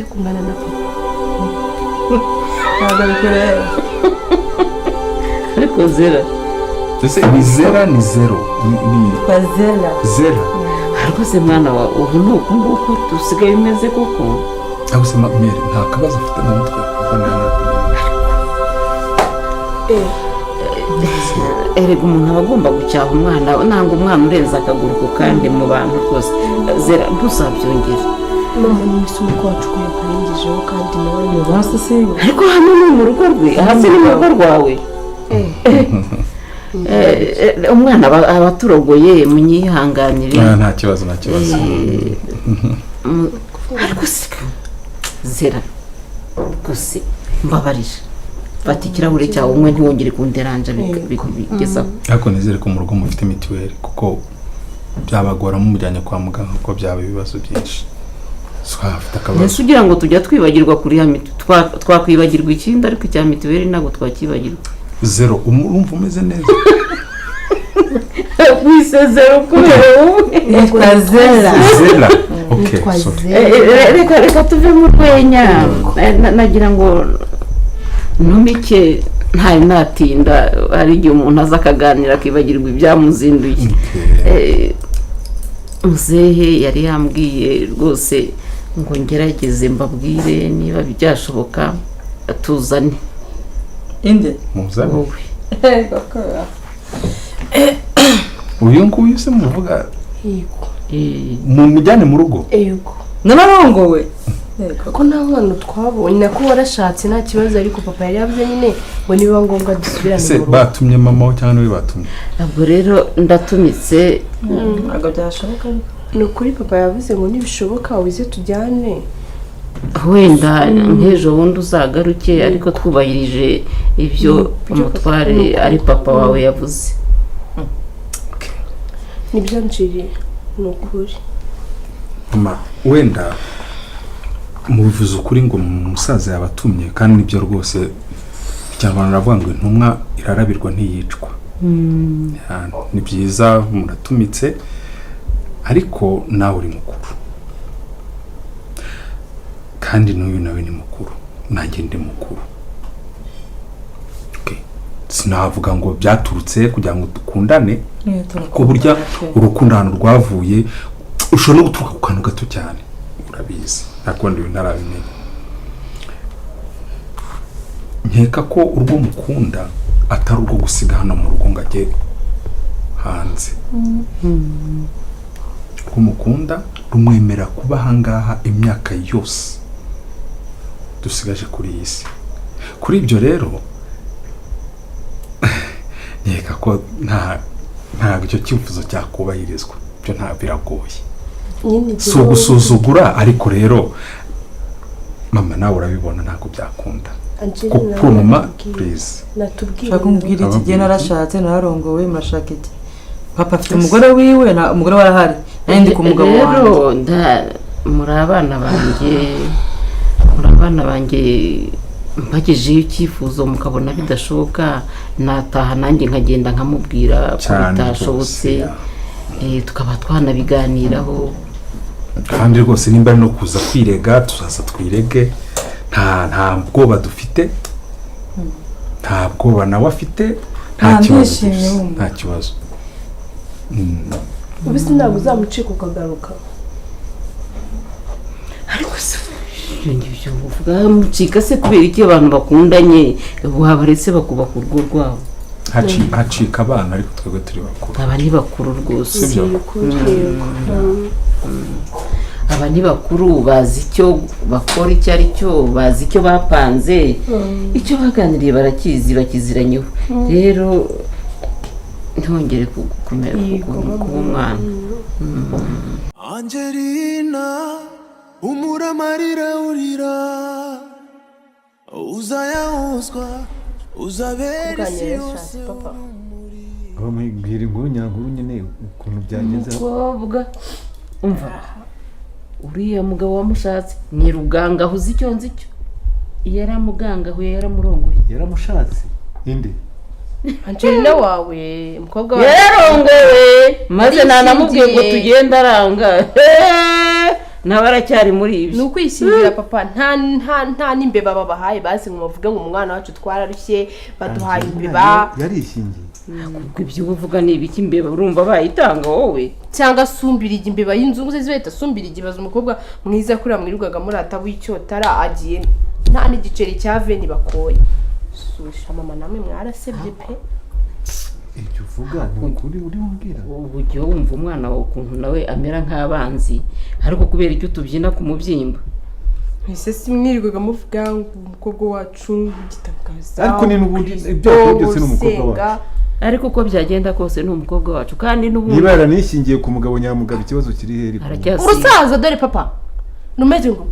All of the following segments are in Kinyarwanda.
Kungana na papa. Ntabwo bikureba. Ariko Zera. Ese ni Zera, ni zero, ni Kwa Zera. Zera. Rwose mwana wa, ubu ni uku nguku dusigaye umeze koko. Aho se mère, nta kabazo afite mu mutwe kuko Eh. Erega umuntu aba agomba gucyaha umwana, nanga umwana urenze akaguru ku kandi mu bantu rwose. Zera, ntuzabyongere. Mama, ni umukwe wacu ko yakarengejeho kandi nawe ni Hasi si Ariko hano ni mu rugo rwe, hasi ni mu rugo rwawe. Umwana aba aturogoye, munyihanganire. Ah, nta kibazo, nta kibazo. Ariko se Zera, rwose mbabarira, fata ikirahure cyawe unywe, ntiwongere kunderanja bigezaho. Ariko nizere ko mu rugo mufite mituweli, kuko byabagora mumujyanye kwa muganga, kuko byaba ibibazo byinshi. So afite akabazo. Mbese ugira ngo tujya twibagirwa kuriha twakwibagirwa ikindi, ariko icya mituweli ntabwo twakibagirwa. Zero, urumva umeze neza? Wisezera kubera wowe. Yitwa Zera. Zera, okay. Yitwa Sorry. Zera. Reka tuve mu rwenya. Nagira ngo ntumike, ntari natinda. Hari igihe umuntu aza akaganira akibagirwa ibyamuzinduye. Okay. Muzehe yari yambwiye rwose ngo ngerageze mbabwire niba byashoboka tuzane. Inde? Muzane? Wowe. Uyu nguyu se muvuga? Yego. Mumujyane mu rugo? Yego. Nararongowe. Ko nta mwana twabonye, nako warashatse, nta kibazo, ariko papa yari yavuze nyine ngo nibiba ngombwa dusubirane Ese mu rugo. batumye mama we cyangwa niwe batumye? Ntabwo rero ndatumitse. Ntabwo byashoboka ariko. Ni ukuri, papa yavuze ngo nibishoboka wize tujyane. Wenda nk'ejo bundi uzagaruke, ariko twubahirije ibyo umutware ari papa wawe yavuze. Nibyo njiri, ni ukuri. Mama, wenda mubivuze ukuri ngo umusaza yabatumye, kandi nibyo rwose. Ikinyarwanda baravuga ngo intumwa irarabirwa ntiyicwa. Ya, ni byiza muratumitse, ariko nawe uri mukuru, kandi n'uyu nawe ni mukuru, nanjye ndi mukuru. Okay. Sinavuga ngo byaturutse kugira ngo dukundane, ku buryo urukundo ahantu rwavuye ushobora no guturuka ku kantu gato cyane, urabizi, nta kundi ibintu ntarabimenya. Nkeka ko urwo mukunda atari urwo gusiga hano mu rugo ngo ajye hanze. Urwo mukunda rumwemera kuba ahangaha imyaka yose dusigaje kuri iyi si. Kuri ibyo rero, nkeka ko ntabwo icyo cyifuzo cyakubahirizwa, byo nta biragoye. Nyine. Si ugusuzugura, ariko rero mama, nawe urabibona, ntabwo byakunda. Angelina. Kuko mama, please. Natubwire. Ushaka kumubwira iki gihe? Ababwira iki? Narashatse, nararongowe, murashaka iki? Papa afite umugore wiwe, umugore we arahari, nanjye ndi ku mugabo wanjye. Rero muri abana banjye, muri abana banjye, mbagejeho icyifuzo mukabona bidashoboka, nataha nanjye nkagenda nkamubwira ko Cyane bitashobotse. Rwose, ya. Tukaba twanabiganiraho. Kandi rwose nimba ari no kuza kwirega, tuzaza twirege, nta bwoba dufite, nta bwoba nawe afite, nta Nta kibazo ndishimye dufite, wumva. nta kibazo. Ubu se ntabwo uzamucika ukagaruka? Ariko se ibyo ngibyo uvuga, mucika se kubera iki? Abantu bakundanye wabaretse bakubaka urugo rwabo. Hacika abana, ariko twebwe turi bakuru. Aba ni bakuru rwose. Sibyo? Ni ukuri, yego. Aba ni bakuru, bazi icyo bakora icyo ari cyo, bazi icyo bapanze, icyo baganiriye barakizi, bakiziranyeho. Rero ntongere kuba umwana. Angelina, umura amarira urira, uzayahozwa, uzabera isi Kuganira yose. yashatse, papa. Bamubwira inkuru nyankuru nyine, ukuntu byagenze. Umukobwa, umva, uriya mugabo wamushatse ni ruganga, ahuze icyo nzi cyo yaramugangahuye, yaramurongoye. Yaramushatse inde? Angelina wawe, umukobwa wawe. Yararongowe, maze nanamubwiye ngo Yarishingiye. tugende aranga. Nawe aracyari muri Ni ibyo. ukwishyingira, papa. Nta n'imbeba babahaye, basi ngo bavuge ngo umwana wacu twararushye, baduhaye imbeba. Yarishingiye. Ubwo ibyo uba uvuga ni ibiki? Imbeba urumva bayitanga wowe? Cyangwa sumbirigi, imbeba y'inzungu ze zibahita sumbirigi. Baza umukobwa mwiza kuriya mwirirwaga murata w'icyotara, agiye nta n'igiceri cya 20 bakoye. Susha mama, namwe mwarasebye pe. Ibyo uvuga ni ukuri uri bumbwira? Ubu ujya wumva umwana wawe ukuntu nawe amera nk'abanzi, ariko kubera icyo tubyina ku mubyimba. Ese si mwirirwaga muvuga ngo umukobwa wacu w'igitangaza? Ariko ni n'ubundi ibyo yakora byose ni umukobwa wacu. Ariko uko byagenda kose ni umukobwa wacu, kandi n'ubundi Niba yaranishingiye ku mugabo nyamugabo, ikibazo kiri heri? Aracyasiga. Urusaza dore papa rumeze ngo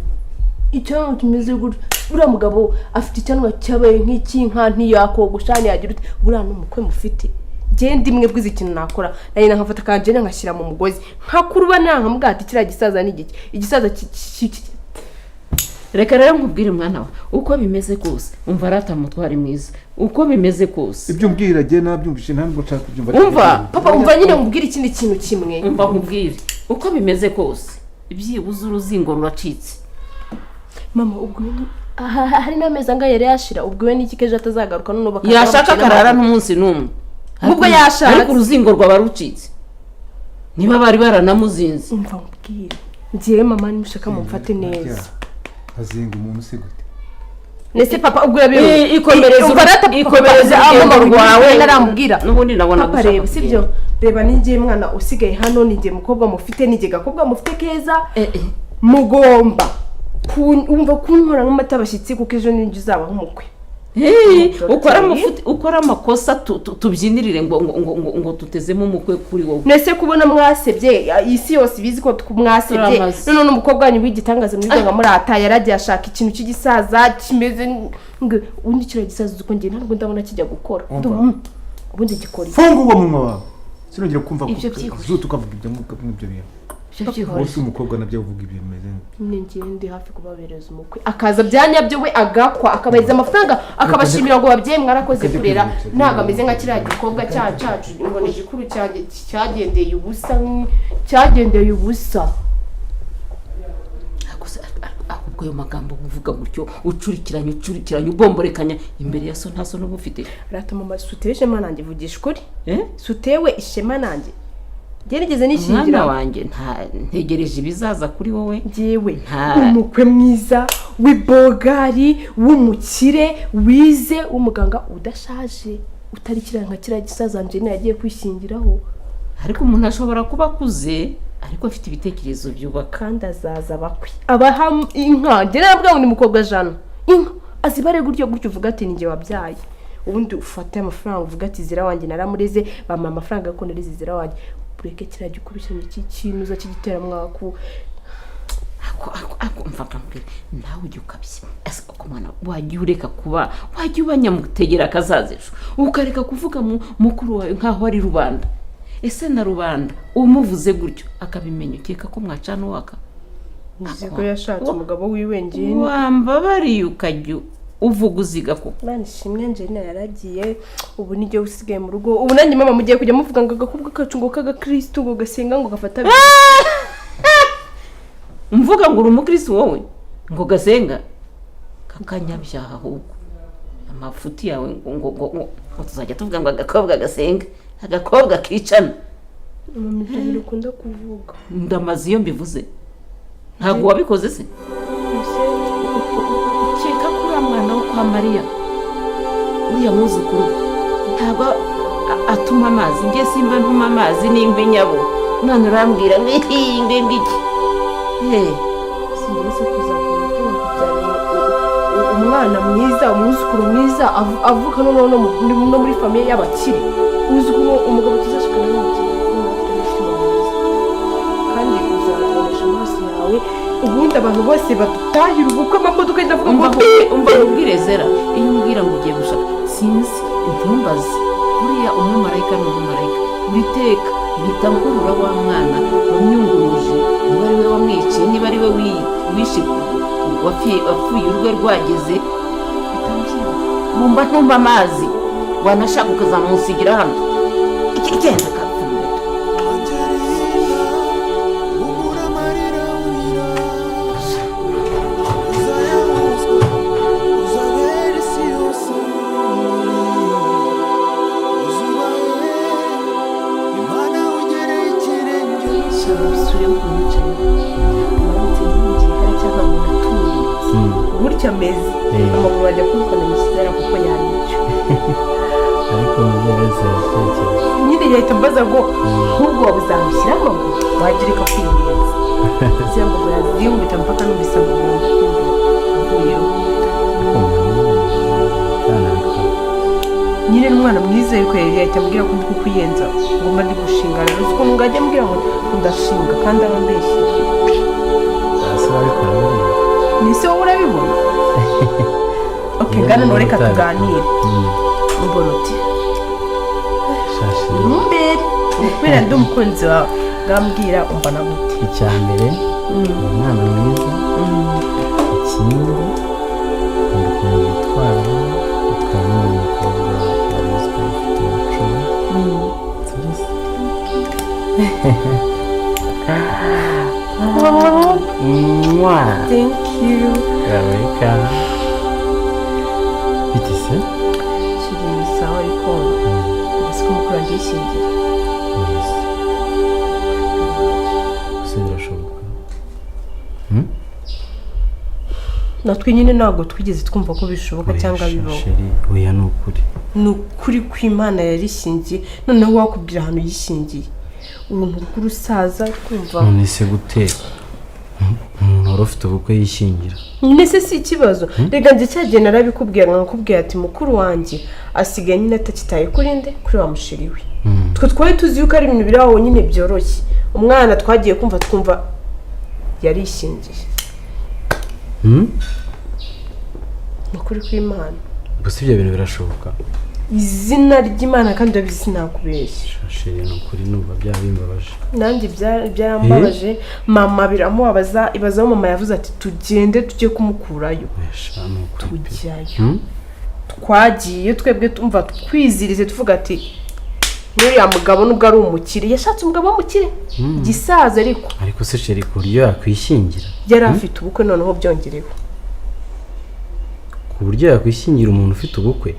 icyanwa kimeze gutya. Uriya mugabo afite icyanwa cyabaye nk'icy'inka, ntiyakogosha, ntiyagira ute. Buriya ni umukwe mufite. Genda imwe bwize ikintu nakora, nagenda nkafata kanjene nkashyira mu mugozi, nkakuruba nkamubwira ati kiriya gisaza ni igiki? Igisaza Reka rero nkubwire, mwana wa, uko bimeze kose umva arata mutwari mwiza, uko bimeze kose. Ibyo umbwira jye nabyumvise, ntabwo nshaka kubyumva. Umva. Papa, umva nyine nkubwire ikindi kintu kimwe. Umva nkubwire, uko bimeze kose byibuze uruzingo ruracitse. Mama, ubwo aha hari n'amezi angahe yari yashira? Ubwo we n'iki kejo atazagaruka noneho bakaza Yashaka bamucira akarara n'amaguru. n'umunsi n'umwe. Ubwo yashatse. Ariko uruzingo rwaba rucitse niba bari baranamuzinze. Umva nkubwire, ngewe mama, nimushaka mumfate neza. Azinga umuntu se gute? Nese papa, ubwo yabiwe Ikomereze ikomereze urugendo rwawe. Narambwira. N'ubundi nabona Papa, reba, sibyo? Reba, ninjye mwana usigaye hano, ninjye mukobwa mufite, ninjye gakobwa mufite keza. Mugomba wumva kunkora nk'amata abashyitsi, kuko ejo ninjye uzabaho umukwe. Ukora amafuti, ukora amakosa, tubyinirire ngo tutezemo umukwe kuri wowe. Nese kubona mwasebye, isi yose ibizi ko mwasebye. Turamaze. None n'umukobwa wanyu w'igitangaza mwirirwaga murata yaragiye ashaka ikintu cy'igisaza kimeze ubundi kiriya gisaza uzi ko njye ntabwo ndabona kijya gukora. Umva. Ubundi gikora iki? Funga uwo munwa wawe, sinongera kumva. Ibyo byihuse. Zuta ukavuga ibyo ngibyo bintu. Ibyo byihorere. Wowe si umukobwa, nabyo uvuga ibintu bimeze nk'ibyo. Nyine ngiye ndi hafi kubabereza umukwe, akaza bya nyabyo, we agakwa, akabahereza amafaranga, akabashimira ngo babyeyi mwarakoze Akajya kurera. kwivutsa. Ntabwo ameze nka kiriya gikobwa cyacu ngo ni igikuru cyanjye cyagendeye ubusa, cyagendeye ubusa. Ahubwo ayo magambo uvuga gutyo, ucurikiranya, ucurikiranya, ubomborekanya imbere ya so, nta so n'uba ufite. Rata mama, sutewe ishema nanjye, vugisha ukuri. Eh? Sutewe ishema nanjye, gerageze Mwana nishingira. wanjye, nta ntegereje ibizaza kuri wowe. Ngewe umukwe mwiza w'ibogari, w'umukire, wize, w'umuganga, udashaje, utari kiriya nka kiriya gisaza Angelina yagiye kwishingiraho. Ariko umuntu ashobora kuba akuze ariko afite ibitekerezo byubaka. Kandi azaza abakwe abaha inka. Njye narabwira ngo ni mukobwa jana inka azibare gutyo gutyo, uvuga ati ninjye wabyaye. Ubundi ufate amafaranga uvuga ati zira wanjye naramureze, bampa amafaranga yo nareze zira wanjye. Ureke kiriya gikubishanyo cy'ikinuza cy'igiteramwaku. Ako mva nkambwira, nawe ujya ukabya. Ese uko mwana wajya ureka kuba, wajya uba nyamutegera akazaza ejo, ukareka kuvuga mukuru wawe nk'aho ari rubanda? Ese na rubanda umuvuze gutyo akabimenya, ukeka ko mwacana uwaka? Uzi ko yashatse umugabo wiwe ngewe. Wambabariye ukajya uvuga uziga koko. Imana ishimwe, Angelina yaragiye, ubu nijye usigaye mu rugo. Ubu nanjye mama mugiye kujya muvuga ngo agakobwa kacu ngo k'agakirisitu, ngo gasenga, ngo gafata. Mvuga ngo uri umukirisitu wowe, ngo gasenga kakanyabyaha. Ahubwo amafuti yawe ngo tuzajya tuvuga ngo agakobwa gasenga, agakobwa kicana. Mama, ibyo bintu ukunda kuvuga. Ndamaze iyo mbivuze, ntabwo wabikoze se? Ukeka ko uriya mwana wo kwa Mariya, uriya mwuzukuru we, ntabwo atuma amazi? Njye simba ntuma amazi n'inkwi nyabo, none urambwira ngo ihi ngo iki? Sinigeze kuzakora kubyara umwana mwiza, umwuzukuru mwiza, avuka noneho no muri famille y'abakire. Uzi ko umugabo tuzashakana n'umukire, noneho afite n'umutima mwiza, kandi uzabonesha amaso yawe. Ubundi abantu bose badutahira ubukwe, amamodoka ndavuga ngo Umva nkubwire zera, iyo umbwira ngo ugiye gushaka, sinzi, ntumbaze, buriya umumarayika ni umumarayika. Buri teka mpita nkurura wa mwana wamyunguruje, niba ari we wamwiciye, niba ari we wishe, wapfuye urwe rwageze, mpita mbyibuka, nkumva ntumva amazi. Wanashaka ukazamusigira hano iki genda kapfumbeto. Angelina, humura amarira urira. Gutya ameze. Amaguru ajya kumukana mushyizera kuko yanyica. Ariko umubyeyi wese yatekereza. Nyine yahita ambaza ngo nk'ubwo wabuzamushyira amaguru, wagira ikakwiyenza. Ziriya mbago yazinkubita mpaka numvise amaguru avuyeho. Utanabikora. Nyine n'umwana mwiza, ariko yari yahita ambwira ko ndi kukwiyenza, ngo mba ndi gushinga. Rero uzi ukuntu ngo ajya ambwira ngo ndashinga kandi aba ambeshye. Hasi urabikora buriya. Ni se wowe urabibona? Ok, ngana Niba none reka utabikora. tuganire. Mbona uti Shashi. Ntumbere kubera ndi umukunzi wawe, ngambwira umbona gute? Icya mbere, ni umwana mwiza. Ikindi, nkunda ukuntu yitwara, yitwara nk'umukobwa warezwe, ufite umuco. Sibyo se? Mwah! Thank you. Welcome. Bite se? Kiri sawa, ariko uzi ko mukuru wanjye yishingiye. Yes. Gusa birashoboka. Natwe nyine ntabwo twigeze twumva ko bishoboka cyangwa Oya, bibaho. Chérie, oya, ni ukuri. Ni ukuri kw'Imana, yarishingiye. Noneho wakubwira ahantu yishingiye, uruntu rw'urusaza twumva. None se gute umuntu wari ufite ubukwe yishingira? Nyine se si ikibazo? Reka njye cyagihe narabikubwira, nkakubwira ati mukuru wanjye asigaye nyine atakitaye kuri nde, kuri wa musheri we. Twe twari tuzi yuko ari ibintu biri aho nyine byoroshye. Umwana twagiye kumva twumva yarishingiye. Ni ukuri kw'Imana. Gusa ibyo bintu birashoboka? Izina ry'Imana, kandi urabizi sinakubeshya. Chérie, ni ukuri numva byaba bimbabaje. Nanjye byarambabaje, mama biramubabaza. Ibazaho mama yavuze ati tugende tujye kumukurayo. Oya sha, ni ukuri pe. Tujyayo. Twagiye twebwe tumva twizirize, tuvuga ati n'uriya mugabo nubwo ari umukire, yashatse umugabo w'umukire, igisaza ariko. Ariko se chérie, ku buryo yakwishingira? Yari afite ubukwe noneho byongerewe. Ku buryo yakwishingira umuntu ufite ubukwe,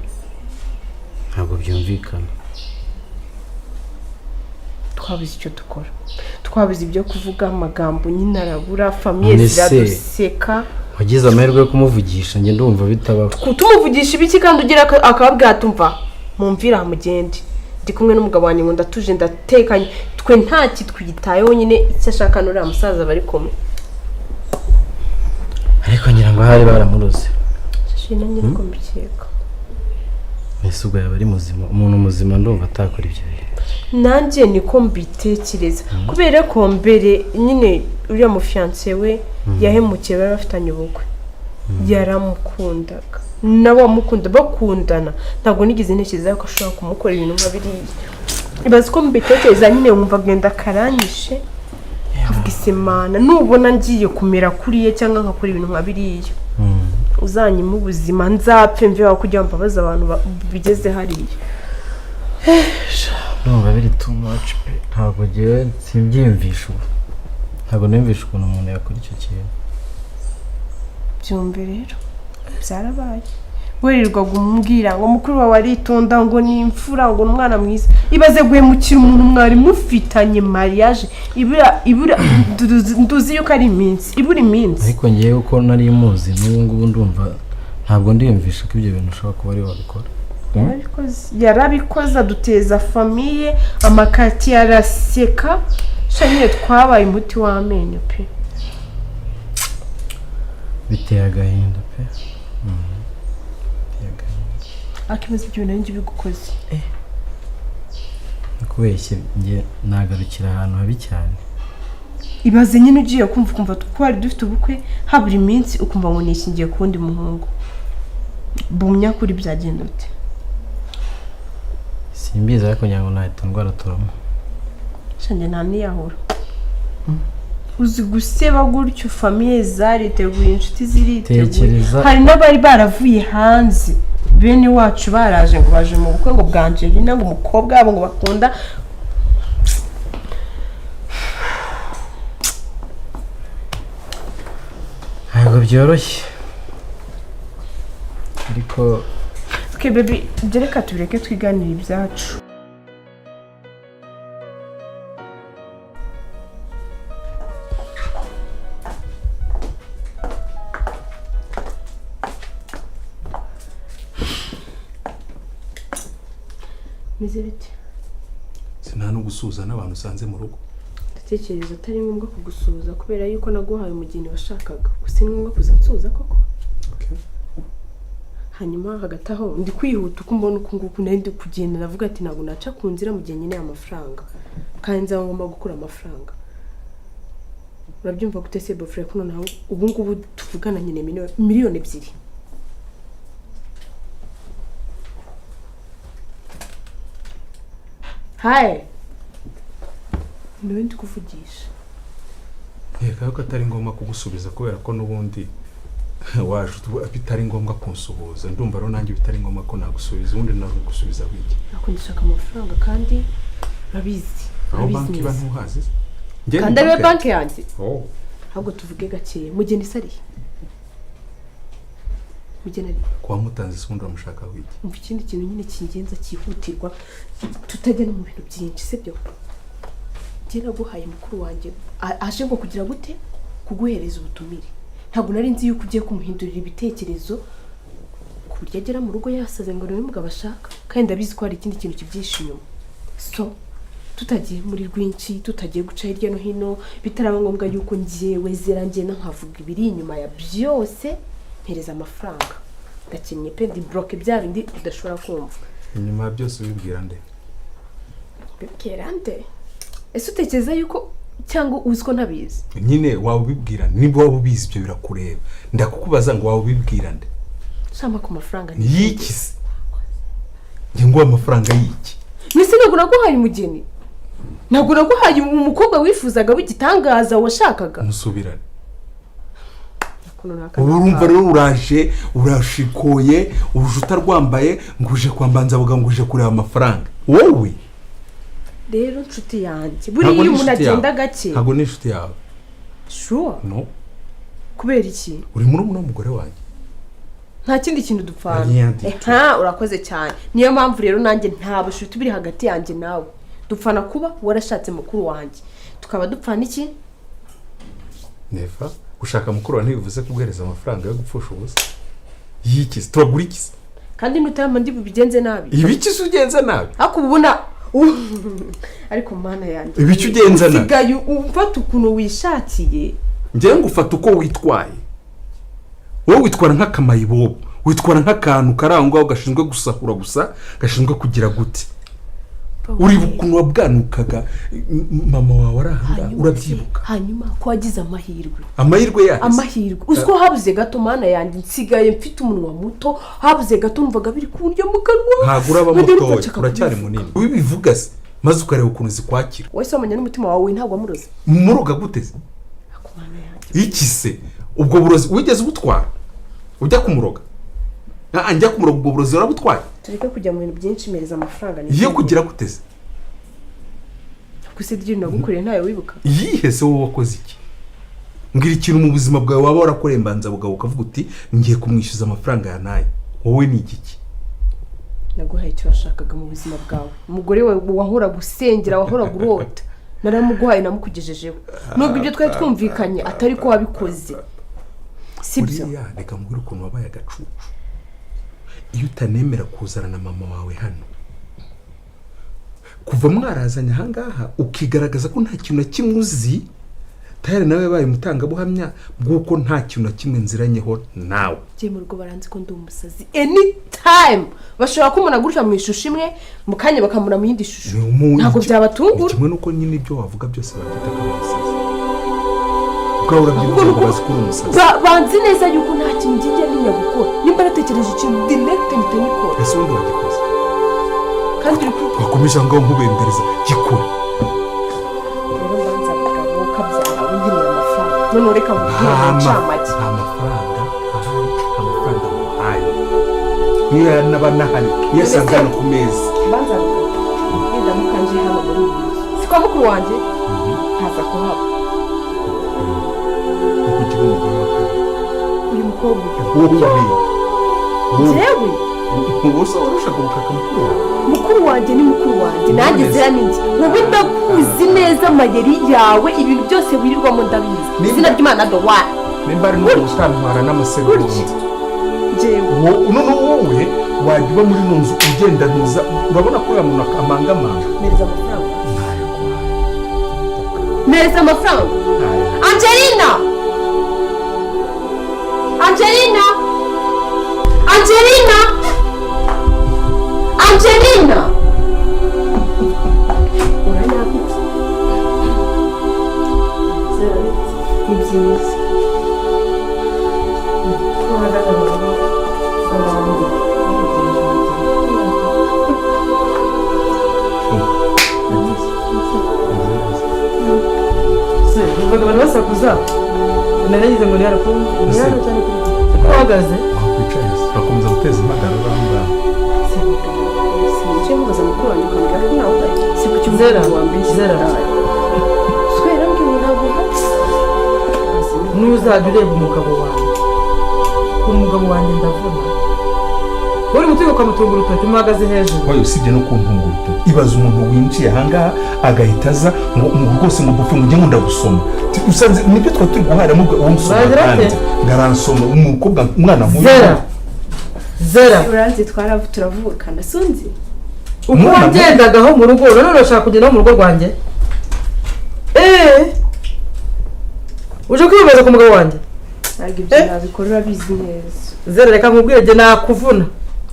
ntabwo byumvikana. Twabuze icyo dukora, twabuze ibyo kuvuga, amagambo nyine arabura, famille None se- ziraduseka. Wagize amahirwe yo kumuvugisha? Njye ndumva bitabaho. Tumuvugisha ibiki kandi ugira akababwira ati umva mumvira aha mugende, ndi kumwe n'umugabo wanjye, ngo ndatuje, ndatekanye, twe nta kitwitayeho. Nyine icyo ashaka n'uriya musaza bari kumwe. Ariko ngira ngo ahari baramuroze. Shashi, nanjye niko mbikeka. Ese ubwo yaba ari muzima? Umuntu muzima ndumva atakora ibyo bintu. Nanjye niko mbitekereza, kubera ko mbere nyine uriya mufiancé we yahemukiye, bari bafitanye ubukwe, yaramukundaga nawe amukunda, bakundana. Ntabwo nigeze ntekereza ko ashobora kumukora ibintu nka biriya. Ibaze ko mbitekereza nyine wumva agenda akaranyishe, nkavuga isemana nubona ngiye kumera kuriya cyangwa nkakora ibintu nka biriya, uzanyima ubuzima nzapfe mve wawe kugira ngo mbabaze abantu bigeze hariya. Ndumva biri too much pe. Ntabwo ngewe simbyiyumvisha ubu, ntabwo niyumvisha ukuntu umuntu yakora icyo kintu. Byumve rero, byarabaye. Wirirwaga umubwira ngo mukuru wawe aritonda, ngo ni imfura, ngo ni umwana mwiza. Ibaze guhemukira umuntu mwari mufitanye mariage ibura ibura, nduzi yuko ari iminsi, ibura iminsi. Ariko ngewe uko nari muzi n'ubu ngubu, ndumva ntabwo ndiyumvisha ko ibyo bintu ushobora kuba ari wabikora. Yarabikoze, yarabikoze, aduteza famille, amakati araseka. Sha nyine twabaye umuti w'amenyo pe. Biteye agahinda pe. Biteye agahinda. Akibaza ibyo bintu nanjye bigukoze. Kubeshye njye nagarukira ahantu habi cyane. Ibaze nyine ugiye kumva ukumva twari dufite ubukwe habura iminsi, ukumva ngo nishingiye ku wundi muhungu. Bumya kuri byagenda ute? Simbizi, ariko ngira ngo nahita ndwara trauma. Shanjye nta niyahura. Uzi guseba gutyo? Famille zariteguye, inshuti ziriteguye. Tekereza. Hari n'abari baravuye hanze, bene wacu baraje ngo baje mu bukwe ngo bwa Angelina, ngo umukobwa wabo ngo bakunda. Ntabwo byoroshye ariko. Okay baby, ibyo reka tubireke, twiganire ibyacu. Meze bite? Sinta no gusuhuza n'abantu usanze mu rugo. Ndatekereza atari ngombwa kugusuhuza kubera yuko naguhaye umugeni washakaga. Gusa ni ngombwa kuza nsuhuza koko? Okay. Hanyuma hagati aho ndi kwihuta uko mbona uku nguku, nari ndi kugenda navuga ati ntabwo naca ku nzira mu gihe nkeneye amafaranga, kandi nzaba ngomba gukura amafaranga. Urabyumva gute se bofure, ko noneho ubu ngubu tuvugana nkeneye 2 miliyoni. Hayi, niwe ndi kuvugisha. Nkeka ko atari ngombwa kugusubiza kubera ko n'ubundi waje bitari ngombwa kunsuhuza. Ndumva rero nanjye bitari ngombwa ko nagusubiza, ubundi nagusubiza wiki? Ntabwo ndashaka amafaranga kandi urabizi. Aho Urabizi banki iba neza. ntuhazi se? Njye ni Kandi ariwe banki banki yanjye. Oh. Ahubwo tuvuge gakeya, mugeni isariye, mugeni ari Kuba mutanze se ubundi uramushaka wiki? Umva, ikindi kintu nyine cy'ingenzi cyihutirwa, tutajya no mu bintu byinshi, sibyo? Njye naguhaye mukuru wanjye aje ngo kugira gute, kuguhereza ubutumire. Ntabwo nari nzi yuko ugiye kumuhindurira ibitekerezo ku buryo agera mu rugo yasaze ngo niwe mugabo ashaka, kandi ndabizi ko hari ikindi kintu kibyihishe inyuma. So tutagiye muri rwinshi, tutagiye guca hirya no hino, bitaraba ngombwa yuko njyewe zera ngenda nkavuga ibiri inyuma ya byose, mpereza amafaranga, ndakennye pe, ndi broke bya bindi udashobora kumva. Inyuma ya byose ubibwira nde? Bibwira nde? Ese utekereza yuko cyangwa uzi ko ntabizi? Nyine waba ubibwira, niba waba ubizi ibyo birakureba. Ndakukubaza ngo waba ubibwira nde? Shama ku mafaranga. Ni y'iki se? Njye nguha amafaranga y'iki? Mbese ntabwo naguhaye umugeni? Ntabwo naguhaye umukobwa wifuzaga w'igitangaza washakaga? Musubirane. Ukuntu naka- Ubu urumva rero uraje urashikoye, uje utarwambaye, ngo uje kwambanza avuga ngo uje kureba amafaranga wowe. Rero nshuti yanjye, buriya Ntabwo iyo ni umuntu inshuti yawe. agenda gake. Ntabwo ni inshuti yawe. Sure? No. Kubera iki? Uri murumuna w'umugore wanjye. Nta kindi kintu dupfana. Rien du tout. Nta, urakoze cyane. Niyo mpamvu rero nanjye nta bushuti buri hagati yanjye nawe. Dupfana kuba warashatse mukuru wanjye, tukaba dupfana iki? Neva, gushaka mukuru wawe ntibivuze kuguhereza amafaranga yo gupfusha ubusa. Y'iki se? Turagura iki se? Kandi nutayama ndi bubigenze nabi. Ibiki se ugenza nabi? Ariko uba ubona, ariko mana yanjye, Ibiki ugenza nabi? usigaye umfata ukuntu wishakiye. Njyewe ngufata uko witwaye. Wowe witwara nk'akamayibobo, witwara nk'akantu kari aho ngaho gashinzwe gusahura gusa, gashinzwe kugira gute. Uribuka ukuntu wabwanukaga mama wawe ari aha ngaha? Urabyibuka? Hanyuma ko wagize amahirwe. Amahirwe yayo? Amahirwe, uzi ko habuze gato, mana yanjye, nsigaye mfite umunwa muto, habuze gato numvaga biri kundya mu kanwa. Ntabwo uraba Nkajya numva mutoya, nshaka uracyari kubivuga. munini. Ubivuga se maze ukareba ukuntu zikwakira. Wowe se wamenya n'umutima wawe ntabwo wamuroze? Muroga gute se? Ako mana yanjye. Iki se ubwo burozi wigeze ubutwara ujya kumuroga? Ah, njya kumuroga, ubwo burozi warabutwaye? Tureke kujya mu bintu byinshi, mpereza amafaranga. Iyo kugira gute se? Gusa ibyo nagukoreye ntayo wibuka? Iyihe se? Wowe wakoze iki? Mbwira ikintu mu buzima bwawe waba warakoreye mbanzabugabo ukavuga uti ngiye kumwishyuza amafaranga ya nayo. Wowe ni igiki? Naguhaye icyo washakaga mu buzima bwawe, umugore wawe wahoraga usengera, wahoraga urota, naramuguhaye, namukugejejeho, nubwo ibyo twari twumvikanye atari ko wabikoze, sibyo? Buriya reka mbwire ukuntu wabaye agacucu. Iyo utanemera kuzana na mama wawe hano, kuva mwarazanye ahangaha ukigaragaza ko nta kintu na kimwe uzi, tayari nawe yabaye umutangabuhamya bw'uko nta kintu na kimwe nziranyeho nawe. Njye mu rugo baranzi ko ndi umusazi. Anytime bashobora kumubona gutya mu ishusho imwe, mu kanya bakamubona mu yindi shusho. Ntabwo Ni byabatungura. kimwe n'uko nyine ibyo wavuga byose babyita ko ari umusazi. Ubwawe urabyibuka ngo bazi ko uri umusazi. Banzi neza yuko nta kintu njya ntinya gukora. Nimba natekereje ikintu direct mpita nyikora. Ese ubundi wagikoze? Kandi uri kuri Wakomeje aho ngaho nkubembereza, gikora. Rero mbanza mugabo kabyara, wingenera amafaranga, none reka nkubwire Nta mu ncamake. Nta mafaranga ahari, nta mafaranga muhaye. Niyo yanaba anahari, iyo asanze hano ku meza. Mbanza mugabo, nindamuka nje hano muri iyi nzu, si kwa mukuru wanjye, nkaza kuhaba. Kuko ugira umugore wa kabiri. Uyu mukobwa uyu. Wowe wowe. Njyewe? Wowe se warushaga gushaka mukuru wawe? Mukuru wanjye ni mukuru wanjye, nanjye zira ni njye. Wowe ndakuzi neza, amayeri yawe, ibintu byose wirirwamo ndabizi. Nimba- Izina ry'Imana do wa Nimba ari n'umuntu utantwara n'amasegonda. Gutya. Njyewe. None wowe wajya uba muri ino nzu ugenda ntuza, urabona ko uriya muntu amangamanga. Mpereza amafaranga. Ntayo guhaye. Mpereza amafaranga. Ntayo. Angelina! Angelina! Angelina! Angelina! Uranyabitse. Ni byiza. Uhagaze mu rugo rw'abandi. Se, numvaga abantu basakuza, naragize ngo ni hano ko ni hano cyane ko uhagaze. Wakwicaye se, urakomeza guteza impagarara aho ngaho. Icyo mubaza mukuru wanjye ukambwira ko nawe uhari. Si ku cyumweru Zera, wambeshye. zera. Swera mbwira ngo ntabwo uhari. Nuzajya ureba umugabo wanjye, umugabo wanjye ndavuna uri guturuka ukamutunga urutoki umuhagaze hejuru. Oya, usibye no kuntunga urutoki, ibaza umuntu winjiye ahangaha agahita aza ngo rwose ngo bupfe ngo njye nkunda gusoma. Usanze nibyo twari turi guharamo uwo nsoma. Bagira ate? Kandi ngaransoma umukobwa, umwana nk'uyu. Zera, zera. Uranzi twaravu turavukana sunzi. Uko Umwana wagendagaho mu rugo, none urashaka kugenda mu rugo rwanjye? Eee, uje kwiyemeza ku mugabo wanjye? Ntabwo ibyo Eh? nabikora, urabizi neza. Zera, reka nkubwire, jye nakuvuna.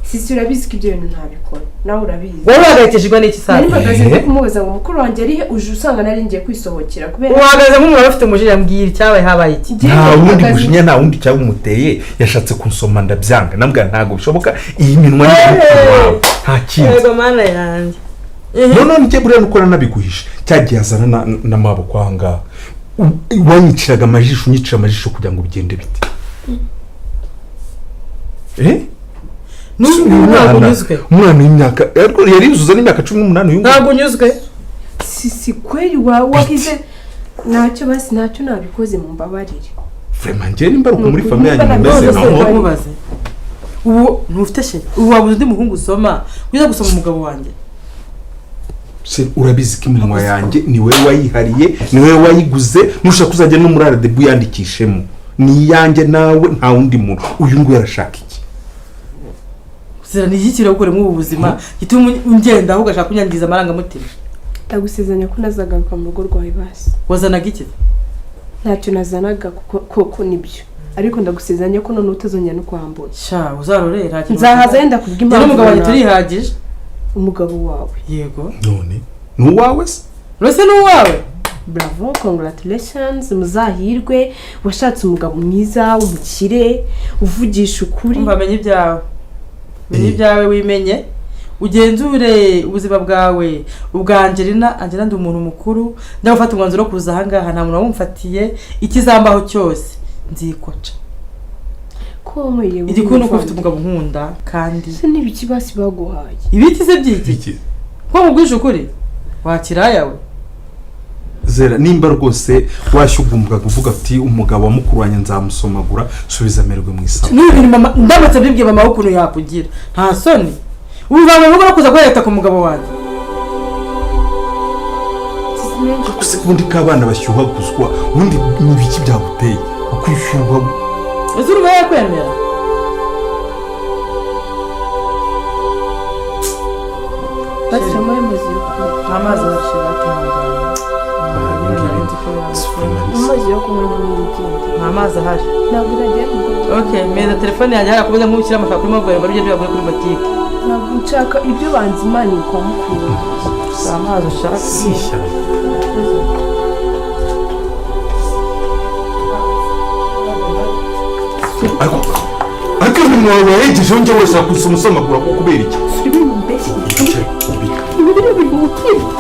Sisi, urabizi ko ibyo bintu ntabikora, nawe urabizi. Wowe uhangayikishijwe n'iki saa? Nari mpagaze Eh? ndi kumubaza ngo mukuru wanjye arihe, uje usanga nari ngiye kwisohokera kubera Uhagaze nk'umuntu ufite umujinya. Mbwira icyabaye, habaye iki? Njyewe Nta wundi mpagaze- mujinya, nta wundi cyawumuteye. Yashatse kunsoma ndabyanga, nambwira ntabwo bishoboka, iyi minwa ni mukuru wawe, nta kindi. Yego mana yanjye. Noneho njye buriya nuko nanabiguhisha, cyagiye azana n'amaboko aha ngaha. Wanyiciraga amajisho, unyicira amajisho kugira ngo bigende bite? Eh? N'ubu ntabwo unyuzwe? Umwana w'imyaka, ariko yari yuzuza n'imyaka 18 uyu nguyu. Ntabwo unyuzwe? Sisi, kweri wagize ntacyo, basi ntacyo nabikoze, mumbabarire. Vraiment, njye nimba ari uko muri Ni famille yanyu ukuri, mumeze None se naho. nkubaze, ubu ntufite chéri? Ubu wabuze undi muhungu usoma ujya gusoma umugabo wanjye? Se, urabizi ko iminwa yanjye ni wowe wayihariye, ni wowe wayiguze. Nushaka uzajya no muri RDB uyandikishemo, ni iyanjye nawe, nta wundi muntu. Uyu nguyu arashaka iki? Zera, ni iki kiragukore muri ubu buzima gituma ungendaho ugashaka kunyangiza amarangamutima? Ndagusezeranya ko ntazagaruka mu rugo rwawe basi. Wazanaga iki? Ntacyo nazanaga kuko koko nibyo, ariko ndagusezeranya ko none utazongera no kuhambona. Sha, uzarore, nta kintu. Nzahaza yenda Njye kubw'impamvu n'umugabo wanjye runaka. turihagije. Umugabo wawe? Yego. None ni uwawe se? Uretse n'uwawe. Bravo, congratulations, muzahirwe, washatse umugabo mwiza w'umukire uvugisha ukuri. Umva, menya ibyawe, menya ibyawe, wimenye, ugenzure ubuzima bwawe, ubwa Angelina. Angelina, ndi umuntu mukuru, njya gufata umwanzuro wo kuza ahangaha nta muntu wawumfatiye. Ikizambaho cyose nzikoca. Ko wanyweye? Igikuru ni uko ufite umugabo nkunda kandi. Se n'ibiki basi baguhaye? Ibiti se byiki? Iki? Ko mubwije ukuri wakiraya we. Zera, nimba rwose washyugumbwaga uvuga ati umugabo wa mukuru wanjye nzamusomagura, subiza amerwe mu isaha. N'ibi bintu mama, ndamutse mbibwiye mama we ukuntu yakugira, nta soni ubu mu rugo no kuza guheta ku mugabo wanjye? Gusa ubundi ko abana bashyuhaguzwa, ubundi ni ibiki byaguteye ukwishyuha? Ese urumva yakwemera? Bashyiramo amazi yo kunywa. Nta mazi bashira, atunganye. Amazi yo kunywa n'ibindi. Nta mazi ahari. Ntabwo iragiye mu rugo. Okay, meza telefone yanjye hariya kubuze nk'ushyira amafaranga kuri mobile bari ugende uyagure kuri botike. Ntabwo nshaka ibyo banzimaniye kwa mukuru wanjye. Si amazi ushaka? Si ishyano. Ariko iminwa wawe wayegejeho, njye wese wakusoma ko kubera iki? Ibi mbese ibi biri biri mu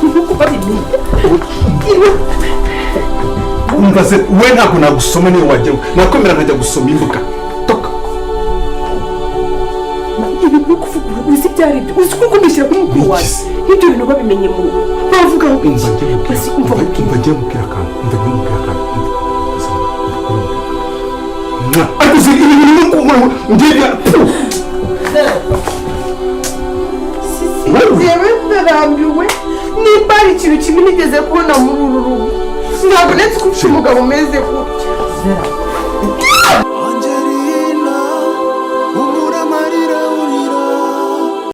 nkuko babimenya. Umva se, we ntabwo nagusoma, niyo wajya nakwemera nkajya gusoma imbuga toka. Ibintu uri kuvuga uzi ibyo ari byo? Uzi ko ugumishira kuri mukuru wawe? Iki? Nk'ibyo bintu babimenye mu rugo bavuga ngo Umva, ngiye mubwira. Basi umva. Umva, ngiye mubwira akantu. Umva, ngiye mubwira akantu. Umva, umva. Ariko uzi ibi bintu ni uko ngiye. Njyewe ndarambiwe. Nimba hari ikintu kimwe nigeze kubona muri uru rugo, ntabwo nzi ko ufite umugabo umeze gutya. Zera.